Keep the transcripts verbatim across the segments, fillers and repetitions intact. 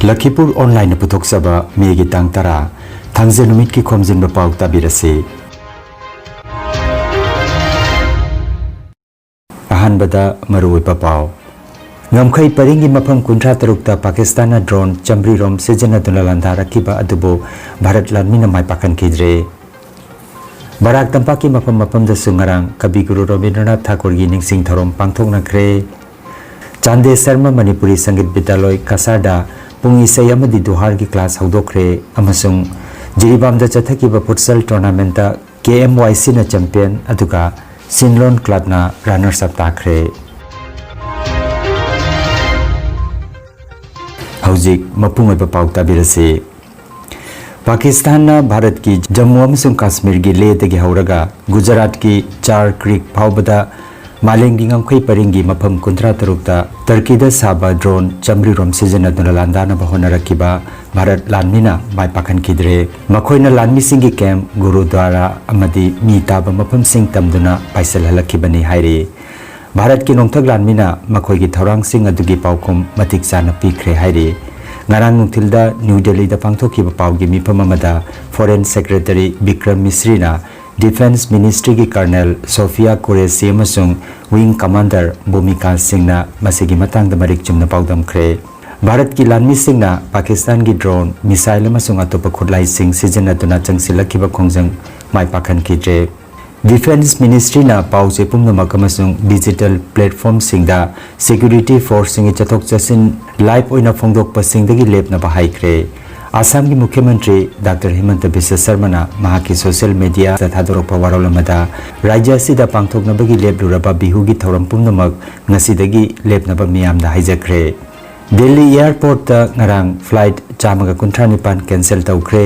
ꯂꯈꯤꯄꯨꯔ ꯑꯣꯟꯂꯥꯏꯟꯅ ꯄꯨꯊꯣꯛꯆꯕ ꯃꯦꯒꯤ ꯇꯥꯡ ꯇꯔꯥ, ꯊꯥꯡꯖ ꯅꯨꯃꯤꯠꯀꯤ ꯈꯣꯝꯖꯤꯟꯕ ꯄꯥꯎ ꯇꯥꯕꯤꯔꯁꯤ꯫ ꯑꯍꯥꯟꯕꯗ ꯃꯔꯨꯑꯣꯏꯕ ꯄꯥꯎ꯫ ꯉꯝꯈꯩ ꯄꯔꯤꯡꯒꯤ ꯃꯐꯝ ꯀꯨꯟꯊ꯭ꯔꯥ ꯇꯔꯨꯛꯇ ꯄꯥꯀꯤꯁꯇꯥꯟꯅ ꯗ꯭ꯔꯣꯟ ꯆꯥꯃꯔꯤꯔꯣꯝ ꯁꯤꯖꯤꯟꯅꯗꯨꯅ ꯂꯥꯟꯗꯥꯔꯛꯈꯤꯕ ꯑꯗꯨꯕꯨ ꯚꯥꯔꯠ ꯂꯥꯟꯃꯤꯅ ꯃꯥꯏ ꯄꯥꯛꯍꯟꯈꯤꯗ꯭ꯔꯦ꯫ ꯕꯔꯥꯛ ꯇꯝꯄꯥꯛꯀꯤ ꯃꯐꯝ ꯃꯐꯝꯗꯁꯨ ꯉꯔꯥꯡ ꯀꯕꯤ ꯒꯨꯔꯨ ꯔꯕꯤꯟꯗ꯭ꯔꯅꯥꯊ ꯊꯥꯀꯨꯔꯒꯤ ꯅꯤꯡꯁꯤꯡ ꯊꯧꯔꯝ ꯄꯥꯡꯊꯣꯛꯅꯈ꯭ꯔꯦ꯫ ꯆꯥꯟꯗꯦ ꯁꯔꯃ ꯃꯅꯤꯄꯨꯔꯤ ꯁꯪꯒꯤꯠ ꯕꯤꯗ꯭ꯌꯥꯂꯣꯏ ꯀꯁꯥꯔꯗ ꯄꯨꯡ ꯏꯁꯩ ꯑꯃꯗꯤ ꯗꯨꯍꯥꯔꯒꯤ ꯀ꯭ꯂꯥꯁ ꯍꯧꯗꯣꯛꯈ꯭ꯔꯦ ꯑꯃꯁꯨꯡ ꯖꯤꯔꯤꯕꯥꯝꯗ ꯆꯠꯊꯈꯤꯕ ꯐꯨꯠꯁꯜ ꯇꯣꯔꯅꯥꯃꯦꯟꯠꯇ ꯀꯦ ꯑꯦꯝ ꯋꯥꯏ ꯁꯤꯅ ꯆꯦꯝꯄꯤꯌꯟ ꯑꯗꯨꯒ ꯁꯤꯟꯂꯣꯟ ꯀ꯭ꯂꯕꯅ ꯔꯅꯔꯁ ꯑꯞ ꯇꯥꯈ꯭ꯔꯦ꯫ ꯍꯧꯖꯤꯛ ꯃꯄꯨꯡ ꯑꯣꯏꯕ ꯄꯥꯎ ꯇꯥꯕꯤꯔꯁꯤ꯫ ꯄꯥꯀꯤꯁꯇꯥꯟꯅ ꯚꯥꯔꯠꯀꯤ ꯖꯝꯃꯨ ꯑꯃꯁꯨꯡ ꯀꯥꯁꯃꯤꯔꯒꯤ ꯂꯦꯗꯒꯤ ꯍꯧꯔꯒ ꯒꯨꯖꯔꯥꯠꯀꯤ ꯆꯥꯔ ꯀ꯭ꯔꯤꯛ ꯐꯥꯎꯕꯗ ꯃꯥꯂꯦꯝꯒꯤ ꯉꯝꯈꯩ ꯄꯔꯤꯡꯒꯤ ꯃꯐꯝ ꯀꯨꯟꯊ꯭ꯔꯥ ꯇꯔꯨꯛꯇ ꯇꯔꯀꯤꯗ ꯁꯥꯕ ꯗ꯭ꯔꯣꯟ ꯆꯥꯃꯔꯤꯔꯣꯝ ꯁꯤꯖꯤꯟꯅꯗꯨꯅ ꯂꯥꯟꯗꯥꯅꯕ ꯍꯣꯠꯅꯔꯛꯈꯤꯕ ꯚꯥꯔꯠ ꯂꯥꯟꯃꯤꯅ ꯃꯥꯏ ꯄꯥꯛꯍꯟꯈꯤꯗ꯭ꯔꯦ꯫ ꯃꯈꯣꯏꯅ ꯂꯥꯟꯃꯤꯁꯤꯡꯒꯤ ꯀꯦꯝꯞ, ꯒꯨꯔꯨꯗ꯭ꯋꯥꯔꯥ ꯑꯃꯗꯤ ꯃꯤ ꯇꯥꯕ ꯃꯐꯝꯁꯤꯡ ꯇꯝꯗꯨꯅ ꯄꯥꯏꯁꯤꯜꯍꯜꯂꯛꯈꯤꯕꯅꯤ ꯍꯥꯏꯔꯤ꯫ ꯚꯥꯔꯠꯀꯤ ꯅꯣꯡꯊꯛ ꯂꯥꯟꯃꯤꯅ ꯃꯈꯣꯏꯒꯤ ꯊꯧꯔꯥꯡꯁꯤꯡ ꯑꯗꯨꯒꯤ ꯄꯥꯎꯈꯨꯝ ꯃꯇꯤꯛ ꯆꯥꯅ ꯄꯤꯈ꯭ꯔꯦ ꯍꯥꯏꯔꯤ꯫ ꯉꯔꯥꯡ ꯅꯨꯡꯊꯤꯜꯗ ꯅ꯭ꯌꯨ ꯗꯦꯜꯂꯤꯗ ꯄꯥꯡꯊꯣꯛꯈꯤꯕ ꯄꯥꯎꯒꯤ ꯃꯤꯐꯝ ꯑꯃꯗ ꯐꯣꯔꯦꯟ ꯁꯦꯀ꯭ꯔꯦꯇꯔꯤ ꯕꯤꯀ꯭ꯔꯝ ꯃꯤꯁ꯭ꯔꯤꯅ ꯗꯤꯐꯦꯟꯁ ꯃꯤꯅꯤꯁꯇ꯭ꯔꯤꯒꯤ ꯀꯔꯅꯦꯜ ꯁꯣꯐꯤꯌꯥ ꯀꯨꯔꯦꯁꯤ ꯑꯃꯁꯨꯡ ꯋꯤꯡ ꯀꯃꯥꯟꯗꯔ ꯚꯨꯃꯤꯀꯥ ꯁꯤꯡꯅ ꯃꯁꯤꯒꯤ ꯃꯇꯥꯡꯗ ꯃꯔꯤꯛ ꯆꯨꯝꯅ ꯄꯥꯎꯗꯝꯈ꯭ꯔꯦ꯫ ꯚꯥꯔꯠꯀꯤ ꯂꯥꯟꯃꯤꯁꯤꯡꯅ ꯄꯥꯀꯤꯁꯇꯥꯟꯒꯤ ꯗ꯭ꯔꯣꯟ, ꯃꯤꯁꯥꯏꯜ ꯑꯃꯁꯨꯡ ꯑꯇꯣꯞꯄ ꯈꯨꯠꯂꯥꯏꯁꯤꯡ ꯁꯤꯖꯤꯟꯅꯗꯨꯅ ꯆꯪꯁꯤꯜꯂꯛꯈꯤꯕ ꯈꯣꯡꯖꯪ ꯃꯥꯏ ꯄꯥꯛꯍꯟꯈꯤꯗ꯭ꯔꯦ꯫ ꯗꯤꯐꯦꯟꯁ ꯃꯤꯅꯤꯁꯇ꯭ꯔꯤꯅ ꯄꯥꯎ ꯆꯦ ꯄꯨꯝꯅꯃꯛ ꯑꯃꯁꯨꯡ ꯗꯤꯖꯤꯇꯦꯜ ꯄ꯭ꯂꯦꯠꯐꯣꯔꯝꯁꯤꯡꯗ ꯁꯦꯀ꯭ꯌꯨꯔꯤꯇꯤ ꯐꯣꯔꯁꯁꯤꯡꯒꯤ ꯆꯠꯊꯣꯛ ꯆꯠꯁꯤꯟ ꯂꯥꯏꯚ ꯑꯣꯏꯅ ꯐꯣꯡꯗꯣꯛꯄꯁꯤꯡꯗꯒꯤ ꯂꯦꯞꯅꯕ ꯍꯥꯏꯈ꯭ꯔꯦ꯫ ꯑꯁꯥꯝꯒꯤ ꯃꯨꯈ꯭ꯌ ꯃꯟꯇ꯭ꯔꯤ ꯗꯥꯛꯇꯔ ꯍꯤꯃꯟꯇ ꯕꯤꯁ꯭ꯋ ꯁꯔꯃꯅ ꯃꯍꯥꯛꯀꯤ ꯁꯣꯁꯤꯌꯦꯜ ꯃꯤꯗꯤꯌꯥꯗ ꯊꯥꯗꯣꯔꯛꯄ ꯋꯥꯔꯣꯜ ꯑꯃꯗ ꯔꯥꯖ꯭ꯌ ꯑꯁꯤꯗ ꯄꯥꯡꯊꯣꯛꯅꯕꯒꯤ ꯂꯦꯞꯂꯨꯔꯕ ꯕꯤꯍꯨꯒꯤ ꯊꯧꯔꯝ ꯄꯨꯝꯅꯃꯛ ꯉꯁꯤꯗꯒꯤ ꯂꯦꯞꯅꯕ ꯃꯤꯌꯥꯝꯗ ꯍꯥꯏꯖꯈ꯭ꯔꯦ꯫ ꯗꯤꯜꯂꯤ ꯑꯦꯌꯔꯄꯣꯔꯠꯇ ꯉꯔꯥꯡ ꯐ꯭ꯂꯥꯏꯠ ꯆꯥꯝꯃꯒ ꯀꯨꯟꯊ꯭ꯔꯥ ꯅꯤꯄꯥꯟ ꯀꯦꯟꯁꯦꯜ ꯇꯧꯈ꯭ꯔꯦ꯫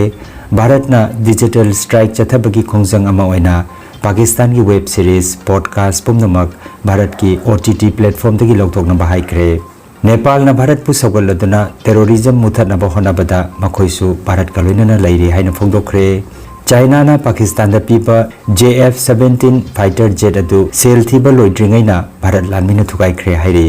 ꯚꯥꯔꯠꯅ ꯗꯤꯖꯤꯇꯦꯜ ꯁ꯭ꯇ꯭ꯔꯥꯏꯛ ꯆꯠꯊꯕꯒꯤ ꯈꯣꯡꯖꯪ ꯑꯃ ꯑꯣꯏꯅ ꯄꯥꯀꯤꯁꯇꯥꯟꯒꯤ ꯋꯦꯕ ꯁꯤꯔꯤꯖ, ꯄꯣꯗꯀꯥꯁ ꯄꯨꯝꯅꯃꯛ ꯚꯥꯔꯠꯀꯤ ꯑꯣ ꯇꯤ ꯇꯤ ꯄ꯭ꯂꯦꯠꯐꯣꯔꯝꯗꯒꯤ ꯂꯧꯊꯣꯛꯅꯕ ꯍꯥꯏꯈ꯭ꯔꯦ꯫ ꯅꯦꯄꯥꯜꯅ ꯚꯥꯔꯠꯄꯨ ꯁꯧꯒꯠꯂꯗꯨꯅ ꯇꯦꯔꯣꯔꯤꯖꯝ ꯃꯨꯊꯠꯅꯕ ꯍꯣꯠꯅꯕꯗ ꯃꯈꯣꯏꯁꯨ ꯚꯥꯔꯠꯀ ꯂꯣꯏꯅꯅ ꯂꯩꯔꯤ ꯍꯥꯏꯅ ꯐꯣꯡꯗꯣꯛꯈ꯭ꯔꯦ꯫ ꯆꯥꯏꯅꯥꯅ ꯄꯥꯀꯤꯁꯇꯥꯟꯗ ꯄꯤꯕ J F seventeen fighter Z ꯑꯗꯨ ꯁꯦꯜ ꯊꯤꯕ ꯂꯣꯏꯗ꯭ꯔꯤꯉꯩꯅ ꯚꯥꯔꯠ ꯂꯥꯟꯃꯤꯅ ꯊꯨꯒꯥꯏꯈ꯭ꯔꯦ ꯍꯥꯏꯔꯤ꯫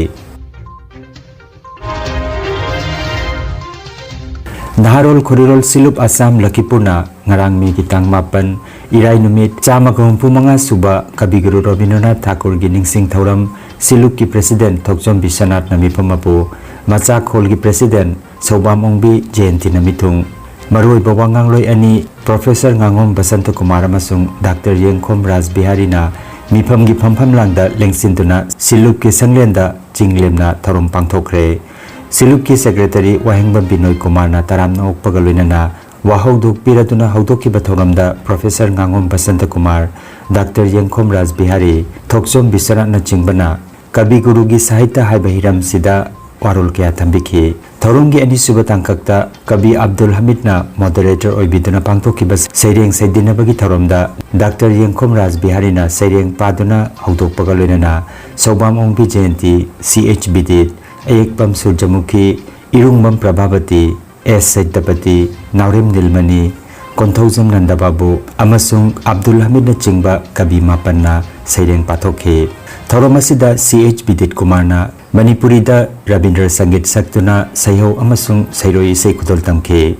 ꯅꯍꯥꯔꯣꯜ ꯈꯣꯔꯤꯔꯣꯜ ꯁꯤꯂꯨꯞ ꯑꯁꯥꯝ ꯂꯈꯤꯄꯨꯔꯅ ꯉꯔꯥꯡ ꯃꯦꯒꯤ ꯇꯥꯡ ꯃꯥꯄꯟ, ꯏꯔꯥꯏ ꯅꯨꯃꯤꯠ, ꯆꯥꯝꯃꯒ ꯍꯨꯝꯐꯨ ꯃꯉꯥ ꯁꯨꯕ ꯀꯕꯤ ꯒꯨꯔꯨ ꯔꯕꯤꯟꯗ꯭ꯔꯅꯥꯊ ꯊꯥꯀꯨꯔꯒꯤ ꯅꯤꯡꯁꯤꯡ ꯊꯧꯔꯝ ꯁꯤꯂꯨꯞꯀꯤ ꯄ꯭ꯔꯦꯁꯤꯗꯦꯟ ꯊꯣꯛꯆꯣꯝ ꯕꯤꯁ꯭ꯋꯅꯥꯊꯅ ꯃꯤꯐꯝ ꯃꯄꯨ, ꯃꯆꯥꯈꯣꯜꯒꯤ ꯄ꯭ꯔꯦꯁꯤꯗꯦꯟ ꯁꯧꯕꯥꯝ ꯑꯣꯡꯕꯤ ꯖꯌꯟꯇꯤꯅ ꯃꯤꯊꯨꯡ, ꯃꯔꯨꯑꯣꯏꯕ ꯋꯥꯉꯥꯡꯂꯣꯏ ꯑꯅꯤ, ꯄ꯭ꯔꯣꯐꯦꯁꯔ ꯉꯥꯉꯣꯝ ꯕꯁꯟꯇ ꯀꯨꯃꯥꯔ ꯑꯃꯁꯨꯡ ꯗꯥꯛꯇꯔ ꯌꯦꯡꯈꯣꯝ ꯔꯥꯖ ꯕꯤꯍꯥꯔꯤꯅ ꯃꯤꯐꯝꯒꯤ ꯐꯝꯐꯝ ꯂꯥꯡꯗ ꯂꯦꯡꯁꯤꯟꯗꯨꯅ ꯁꯤꯂꯨꯞꯀꯤ ꯁꯪꯂꯦꯟꯗ ꯆꯤꯡ ꯂꯦꯝꯅ ꯊꯧꯔꯝ ꯄꯥꯡꯊꯣꯛꯈ꯭ꯔꯦ꯫ ꯁꯤꯂꯨꯞꯀꯤ ꯁꯦꯀ꯭ꯔꯦꯇꯔꯤ ꯋꯥꯍꯦꯡꯕꯝ ꯕꯤꯅꯣꯏ ꯀꯨꯃꯥꯔꯅ ꯇꯔꯥꯝꯅ ꯑꯣꯛꯄꯒ ꯂꯣꯏꯅꯅ ꯋꯥꯍꯧꯗꯣꯛ ꯄꯤꯔꯗꯨꯅ ꯍꯧꯗꯣꯛꯈꯤꯕ ꯊꯧꯔꯝꯗ ꯄ꯭ꯔꯣꯐꯦꯁꯔ ꯉꯥꯉꯣꯝ ꯕꯁꯟꯇ ꯀꯨꯃꯥꯔ, ꯗꯥꯛꯇꯔ ꯌꯦꯡꯈꯣꯝ ꯔꯥꯖ ꯕꯤꯍꯥꯔꯤ, ꯊꯣꯛꯆꯣꯝ ꯕꯤꯁ꯭ꯋꯅꯥꯊꯅꯆꯤꯡꯕꯅ ꯀꯕꯤ ꯒꯨꯔꯨꯒꯤ ꯁꯥꯍꯤꯇ꯭ꯌ ꯍꯥꯏꯕ ꯍꯤꯔꯝꯁꯤꯗ ꯋꯥꯔꯣꯜ ꯀꯌꯥ ꯊꯝꯕꯤꯈꯤ꯫ ꯊꯧꯔꯝꯒꯤ ꯑꯅꯤꯁꯨꯕ ꯇꯥꯡꯀꯛꯇ ꯀꯕꯤ ꯑꯕꯗꯨꯜ ꯍꯃꯤꯗꯅ ꯃꯣꯗꯔꯦꯇꯔ ꯑꯣꯏꯕꯤꯗꯨꯅ ꯄꯥꯡꯊꯣꯛꯈꯤꯕ ꯁꯩꯔꯦꯡ ꯁꯩꯗꯤꯟꯅꯕꯒꯤ ꯊꯧꯔꯝꯗ ꯗꯥꯛꯇꯔ ꯌꯦꯡꯈꯣꯝ ꯔꯥꯖ ꯕꯤꯍꯥꯔꯤꯅ ꯁꯩꯔꯦꯡ ꯄꯥꯗꯨꯅ ꯍꯧꯗꯣꯛꯄꯒ ꯂꯣꯏꯅꯅ ꯁꯧꯕꯥꯝ ꯑꯣꯡꯕꯤ ꯖꯌꯟꯇꯤ, ꯁꯤ ꯑꯩꯆ ꯕꯤꯗꯤꯠ, ꯑꯌꯦꯛꯄꯝ ꯁꯨꯔꯖꯃꯨꯈꯤ, ꯏꯔꯨꯡꯕꯝ ꯄ꯭ꯔꯚꯥꯕꯇꯤ, ꯑꯦꯁ ꯁꯩꯇꯄꯇꯤ, ꯅꯥꯎꯔꯦꯝ ꯅꯤꯜꯃꯅꯤ, ꯀꯣꯟꯊꯧꯖꯝ ꯅꯟꯗꯕꯥꯕꯨ ꯑꯃꯁꯨꯡ ꯑꯕꯗꯨꯜ ꯍꯃꯤꯗꯅꯆꯤꯡꯕ ꯀꯕꯤ ꯃꯥꯄꯟꯅ ꯁꯩꯔꯦꯡ ꯄꯥꯊꯣꯛꯈꯤ꯫ ꯊꯧꯔꯝ ꯑꯁꯤꯗ ꯁꯤ ꯑꯩꯆ ꯕꯤꯗꯤꯠ ꯀꯨꯃꯥꯔꯅ ꯃꯅꯤꯄꯨꯔꯤꯗ ꯔꯕꯤꯟꯗ꯭ꯔ ꯁꯪꯒꯤꯠ ꯁꯛꯇꯨꯅ ꯁꯩꯍꯧ ꯑꯃꯁꯨꯡ ꯁꯩꯔꯣꯏ ꯏꯁꯩ ꯈꯨꯗꯣꯜ ꯇꯝꯈꯤ꯫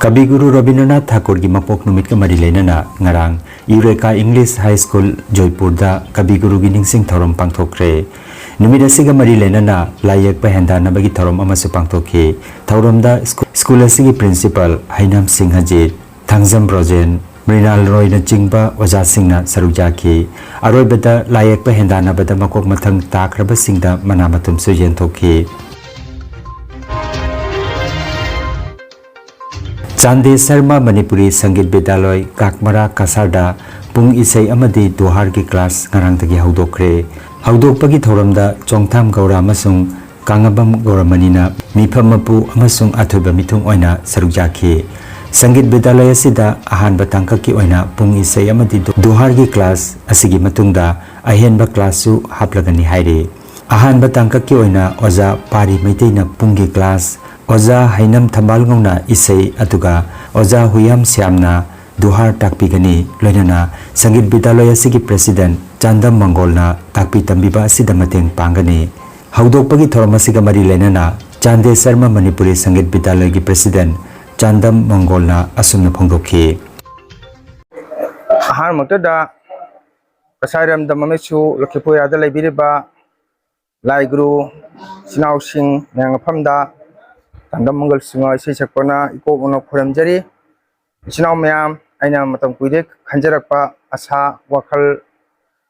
ꯀꯕꯤ ꯒꯨꯔꯨ ꯔꯕꯤꯟꯗ꯭ꯔꯅꯥꯊ ꯊꯥꯀꯨꯔꯒꯤ ꯃꯄꯣꯛ ꯅꯨꯃꯤꯠꯀ ꯃꯔꯤ ꯂꯩꯅꯅ ꯉꯔꯥꯡ ꯌꯨꯔꯦꯀꯥ ꯏꯪꯂꯤꯁ ꯍꯥꯏ ꯁ꯭ꯀꯨꯜ, ꯖꯣꯏꯄꯨꯔꯗ ꯀꯕꯤ ꯒꯨꯔꯨꯒꯤ ꯅꯤꯡꯁꯤꯡ ꯊꯧꯔꯝ ꯄꯥꯡꯊꯣꯛꯈ꯭ꯔꯦ꯫ ꯅꯨꯃꯤꯠ ꯑꯁꯤꯒ ꯃꯔꯤ ꯂꯩꯅꯅ ꯂꯥꯏ ꯌꯦꯛꯄ ꯍꯦꯟꯗꯥꯟꯅꯕꯒꯤ ꯊꯧꯔꯝ ꯑꯃꯁꯨ ꯄꯥꯡꯊꯣꯛꯈꯤ꯫ ꯊꯧꯔꯝꯗ ꯁ꯭ꯀꯨ-, ꯁ꯭ꯀꯨꯜ ꯑꯁꯤꯒꯤ ꯄ꯭ꯔꯤꯟꯁꯤꯄꯥꯜ ꯍꯩꯅꯥꯝ ꯁꯤꯡꯍꯖꯤꯠ, ꯊꯥꯡꯖꯝ ꯕ꯭ꯔꯣꯖꯦꯟ, ꯃ꯭ꯔꯤꯅꯥꯜ ꯔꯣꯏꯅꯆꯤꯡꯕ ꯑꯣꯖꯥꯁꯤꯡꯅ ꯁꯔꯨꯛ ꯌꯥꯈꯤ꯫ ꯑꯔꯣꯏꯕꯗ ꯂꯥꯏ ꯌꯦꯛꯄ ꯍꯦꯟꯗꯥꯟꯅꯕꯗ ꯃꯀꯣꯛ ꯃꯊꯪ ꯇꯥꯈ꯭ꯔꯕꯁꯤꯡꯗ ꯃꯅꯥ ꯃꯊꯨꯝꯁꯨ ꯌꯦꯟꯊꯣꯛꯈꯤ꯫ ꯆꯥꯟꯗꯦ ꯁꯔꯃ ꯃꯅꯤꯄꯨꯔꯤ ꯁꯪꯒꯤꯠ ꯕꯤꯗ꯭ꯌꯥꯂꯣꯏ, ꯀꯥꯛꯃꯔꯥ ꯀꯁꯥꯔꯗ ꯄꯨꯡ ꯏꯁꯩ ꯑꯃꯗꯤ ꯗꯨꯍꯥꯔꯒꯤ ꯀ꯭ꯂꯥꯁ ꯉꯔꯥꯡꯗꯒꯤ ꯍꯧꯗꯣꯛꯈ꯭ꯔꯦ꯫ ꯍꯧꯗꯣꯛꯄꯒꯤ ꯊꯧꯔꯝꯗ ꯆꯣꯡꯊꯥꯝ ꯒꯧꯔꯥ ꯑꯃꯁꯨꯡ ꯀꯥꯉꯕꯝ ꯒꯧꯔꯃꯅꯤꯅ ꯃꯤꯐꯝ ꯃꯄꯨ ꯑꯃꯁꯨꯡ ꯑꯊꯣꯏꯕ ꯃꯤꯊꯨꯡ ꯑꯣꯏꯅ ꯁꯔꯨꯛ ꯌꯥꯈꯤ꯫ ꯁꯪꯒꯤꯠ ꯕꯤꯗ꯭ꯌꯥꯂꯣꯏ ꯑꯁꯤꯗ ꯑꯍꯥꯟꯕ ꯇꯥꯡꯀꯛꯀꯤ ꯑꯣꯏꯅ ꯄꯨꯡ ꯏꯁꯩ ꯑꯃꯗꯤ ꯗꯨ-, ꯗꯨꯍꯥꯔꯒꯤ ꯀ꯭ꯂꯥꯁ ꯑꯁꯤꯒꯤ ꯃꯇꯨꯡꯗ ꯑꯍꯦꯟꯕ ꯀ꯭ꯂꯥꯁꯁꯨ ꯍꯥꯞꯂꯒꯅꯤ ꯍꯥꯏꯔꯤ꯫ ꯑꯍꯥꯟꯕ ꯇꯥꯡꯀꯛꯀꯤ ꯑꯣꯏꯅ ꯑꯣꯖꯥ ꯄꯥꯔꯤ ꯃꯩꯇꯩꯅ ꯄꯨꯡꯒꯤ ꯀ꯭ꯂꯥꯁ, ꯑꯣꯖꯥ ꯍꯩꯅꯝ ꯊꯝꯕꯥꯜꯉꯧꯅ ꯏꯁꯩ, ꯑꯗꯨꯒ ꯑꯣꯖꯥ ꯍꯨꯏꯌꯥꯝ ꯁ꯭ꯌꯥꯝꯅ ꯗꯨꯍꯥꯔ ꯇꯥꯛꯄꯤꯒꯅꯤ꯫ ꯂꯣꯏꯅꯅ ꯁꯪꯒꯤꯠ ꯕꯤꯗ꯭ꯌꯥꯂꯣꯏ ꯑꯁꯤꯒꯤ ꯄ꯭ꯔꯦꯁꯤꯗꯦꯟꯠ ꯆꯥꯟꯗꯝ ꯃꯪꯒꯣꯜꯅ ꯇꯥꯛꯄꯤ ꯇꯝꯕꯤꯕ ꯑꯁꯤꯗ ꯃꯇꯦꯡ ꯄꯥꯡꯒꯅꯤ꯫ ꯍꯧꯗꯣꯛꯄꯒꯤ ꯊꯧꯔꯝ ꯑꯁꯤꯒ ꯃꯔꯤ ꯂꯩꯅꯅ ꯆꯥꯟꯗꯦ ꯁꯔꯃ ꯃꯅꯤꯄꯨꯔꯤ ꯁꯪꯒꯤꯠ ꯕꯤꯗ꯭ꯌꯥꯂꯣꯏꯒꯤ ꯄ꯭ꯔꯦꯁꯤꯗꯦꯟꯠ ꯆꯥꯟꯗꯝ ꯃꯪꯒꯣꯜꯅ ꯑꯁꯨꯝꯅ ꯐꯣꯡꯗꯣꯛꯈꯤ꯫ ꯑꯍꯥꯟꯕꯃꯛꯇꯗ ꯀꯁꯥꯔ ꯏꯔꯝꯗꯝ ꯑꯃꯁꯨ ꯂꯛꯈꯤꯄꯨꯔꯥꯗ ꯂꯩꯕꯤꯔꯤꯕ ꯂꯥꯏ ꯒꯨꯔꯨ ꯏꯆꯤꯟ ꯏꯅꯥꯎꯁꯤꯡ ꯃꯌꯥꯝ ꯃꯐꯝꯗ ꯆꯥꯟꯗꯝ ꯃꯪꯒꯣꯜ ꯁꯤꯡꯍ ꯏꯁꯩ ꯁꯛꯄꯅ ꯏꯀꯣꯛ ꯅꯣꯟꯅ ꯈꯨꯔꯨꯝꯖꯔꯤ꯫ ꯏꯆꯤꯟ ꯏꯅꯥꯎ ꯃꯌꯥꯝ, ꯑꯩꯅ ꯃꯇꯝ ꯀꯨꯏꯗꯦ ꯈꯟꯖꯔꯛꯄ ꯑꯁꯥ ꯋꯥꯈꯜ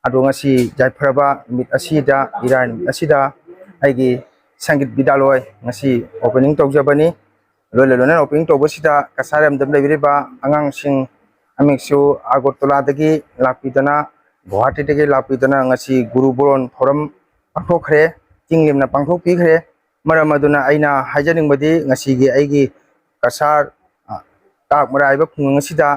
ꯑꯗꯣ ꯉꯁꯤ ꯌꯥꯏꯐꯔꯕ ꯅꯨꯃꯤꯠ ꯑꯁꯤꯗ, ꯏꯔꯥꯏ ꯅꯨꯃꯤꯠ ꯑꯁꯤꯗ ꯑꯩꯒꯤ ꯁꯪꯒꯤꯠ ꯕꯤꯗ꯭ꯌꯥꯂꯣꯏ ꯉꯁꯤ opening ꯇꯧꯖꯕꯅꯤ꯫ ꯂꯣꯏꯅ ꯂꯣꯏꯅꯅ opening ꯇꯧꯕꯁꯤꯗ ꯀꯁꯥꯔ ꯏꯔꯝꯗꯝ ꯂꯩꯕꯤꯔꯤꯕ ꯑꯉꯥꯡꯁꯤꯡ ꯑꯃꯁꯨ ꯑꯒꯔꯇꯂꯥꯗꯒꯤ ꯂꯥꯛꯄꯤꯗꯅ, ꯒꯨꯋꯥꯍꯥꯇꯤꯗꯒꯤ ꯂꯥꯛꯄꯤꯗꯅ ꯉꯁꯤ ꯒꯨꯔꯨ ꯕꯣꯔꯣꯟ ꯊꯧꯔꯝ ꯄꯥꯡꯊꯣꯛꯈ꯭ꯔꯦ, ꯆꯤꯡ ꯂꯦꯝꯅ ꯄꯥꯡꯊꯣꯛꯄꯤꯈ꯭ꯔꯦ꯫ ꯃꯔꯝ ꯑꯗꯨꯅ ꯑꯩꯅ ꯍꯥꯏꯖꯅꯤꯡꯕꯗꯤ ꯉꯁꯤꯒꯤ ꯑꯩꯒꯤ ꯀꯁꯥꯔ, ꯑ, ꯀꯥꯛꯃꯔꯥ ꯍꯥꯏꯕ ꯈꯨꯡꯒꯪ ꯑꯁꯤꯗ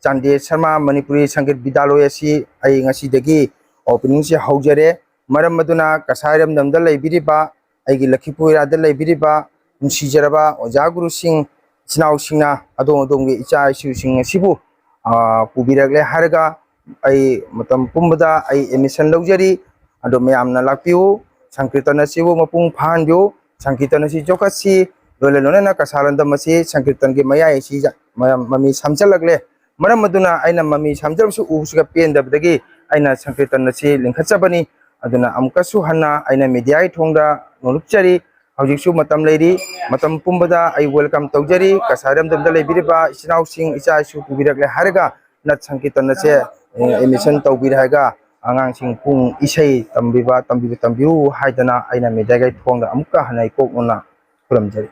ꯆꯥꯟꯗꯦ ꯁꯔꯃ ꯃꯅꯤꯄꯨꯔꯤ ꯁꯪꯒꯤꯠ ꯕꯤꯗ꯭ꯌꯥꯂꯣꯏ ꯑꯁꯤ ꯑꯩ ꯉꯁꯤꯗꯒꯤ openingꯁꯦ ꯍꯧꯖꯔꯦ꯫ ꯃꯔꯝ ꯑꯗꯨꯅ ꯀꯁꯥꯔ ꯏꯔꯝꯗꯝꯗ ꯂꯩꯕꯤꯔꯤꯕ, ꯑꯩꯒꯤ ꯂꯛꯈꯤꯄꯨꯔꯥꯗ ꯂꯩꯕꯤꯔꯤꯕ ꯅꯨꯡꯁꯤꯖꯔꯕ ꯑꯣꯖꯥ ꯒꯨꯔꯨꯁꯤꯡ, ꯏꯆꯤꯟ ꯏꯅꯥꯎꯁꯤꯡꯅ ꯑꯗꯣꯝ ꯑꯗꯣꯝꯒꯤ ꯏꯆꯥ ꯏꯁꯨꯁꯤꯡ ꯑꯁꯤꯕꯨ, ꯑ, ꯄꯨꯕꯤꯔꯛꯂꯦ ꯍꯥꯏꯔꯒ ꯑꯩ ꯃꯇꯝ ꯄꯨꯝꯕꯗ ꯑꯩ admission ꯂꯧꯖꯔꯤ꯫ ꯑꯗꯣ ꯃꯌꯥꯝꯅ ꯂꯥꯛꯄꯤꯌꯨ, ꯁꯪꯀꯤꯔꯇꯟ ꯑꯁꯤꯕꯨ ꯃꯄꯨꯡ ꯐꯥꯍꯟꯕꯤꯌꯨ꯫ ꯁꯪꯀꯤꯔꯇꯟ ꯑꯁꯤ ꯆꯥꯎꯈꯠꯁꯤ, ꯂꯣꯏꯅ ꯂꯣꯏꯅꯅ ꯀꯁꯥꯔ ꯏꯔꯝꯗꯝ ꯑꯁꯤ ꯁꯪꯀꯤꯔꯇꯟꯒꯤ ꯃꯌꯥꯏ ꯑꯁꯤꯗ ꯃꯌꯥꯝ ꯃꯃꯤ ꯁꯥꯝꯖꯜꯂꯛꯂꯦ꯫ ꯃꯔꯝ ꯑꯗꯨꯅ ꯑꯩꯅ ꯃꯃꯤ ꯁꯥꯝꯖꯕꯁꯨ ꯎꯕꯁꯤꯒ ꯄꯦꯟꯗꯕꯗꯒꯤ ꯑꯩꯅ ꯁꯪꯀꯤꯔꯇꯟ ꯑꯁꯤ ꯂꯤꯡꯈꯠꯆꯕꯅꯤ꯫ ꯑꯗꯨꯅ ꯑꯃꯨꯛꯀꯁꯨ ꯍꯟꯅ ꯑꯩꯅ mediaꯒꯤ ꯊꯣꯡꯗ ꯅꯣꯂꯨꯛꯆꯔꯤ꯫ ꯍꯧꯖꯤꯛꯁꯨ ꯃꯇꯝ ꯂꯩꯔꯤ, ꯃꯇꯝ ꯄꯨꯝꯕꯗ ꯑꯩ welcome ꯇꯧꯖꯔꯤ꯫ ꯀꯁꯥꯔ ꯏꯔꯝꯗꯝꯗ ꯂꯩꯕꯤꯔꯤꯕ ꯏꯆꯤꯟ ꯏꯅꯥꯎꯁꯤꯡ, ꯏꯆꯥ ꯏꯁꯨ ꯄꯨꯕꯤꯔꯛꯂꯦ ꯍꯥꯏꯔꯒ ꯅꯠ ꯁꯪꯀꯤꯔꯇꯟ ꯑꯁꯦ, ꯑꯦ, admission ꯇꯧꯕꯤꯔꯦ ꯍꯥꯏꯔꯒ ꯑꯉꯥꯡꯁꯤꯡ ꯄꯨꯡ ꯏꯁꯩ ꯇꯝꯕꯤꯕ, ꯇꯝꯕꯤꯕ, ꯇꯝꯕꯤꯌꯨ ꯍꯥꯏꯗꯅ ꯑꯩꯅ mediaꯒꯤ ꯊꯣꯡꯗ ꯑꯃꯨꯛꯀ ꯍꯟꯅ ꯏꯀꯣꯛ ꯅꯣꯟꯅ ꯈꯨꯔꯨꯝꯖꯔꯤ꯫